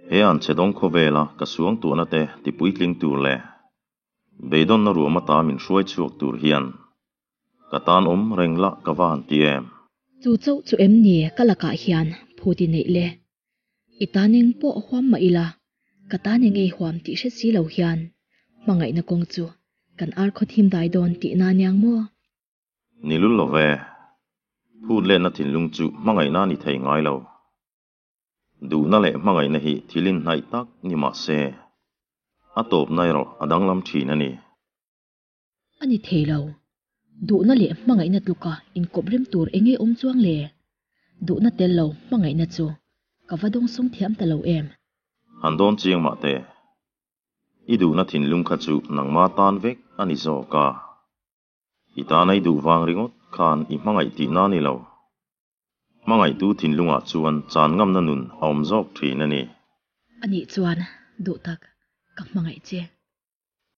He an chhe dawng khawvela ka suangtuahna te tipuitling tur leh beidawnna ruam ata min hruai chhuak tur hian ka tan awm reng lah ka va han ti em. Chu chauh chu em ni ka lakah hian phuti neih le? I tan eng pawh huam mah ila, ka tan eng ei huam tih hre si lo hian hmangaihna kawng chu kan ar khaw thim dai dawn tihna aniang maw? Ni lul lo ve. Phut letna thinlung chu hmangaihna a ni thei ngai lo. Duhna leh hmangaihna hi thil inhnaih tak ni mah se, a tawpna erawh a danglam thin a ni. A ni thei lo. Duhna leh hmangaihna tluka inkawp rem tur eng nge awm chuang le? Duhna tel lo hmangaihna chu ka va dawngsawng thiam ta lo em? Han dawn chiang mah teh. I duhna thinlung kha chu nangma tan vek a ni zawk a. I tan a i duh vang ringawt khan i hmangaih tihna a ni lo. Hmangaihtu thinlungah chuan chan ngamna nun a awm zawk thin a ni. Anih chuan duh tak ka hmangaih che.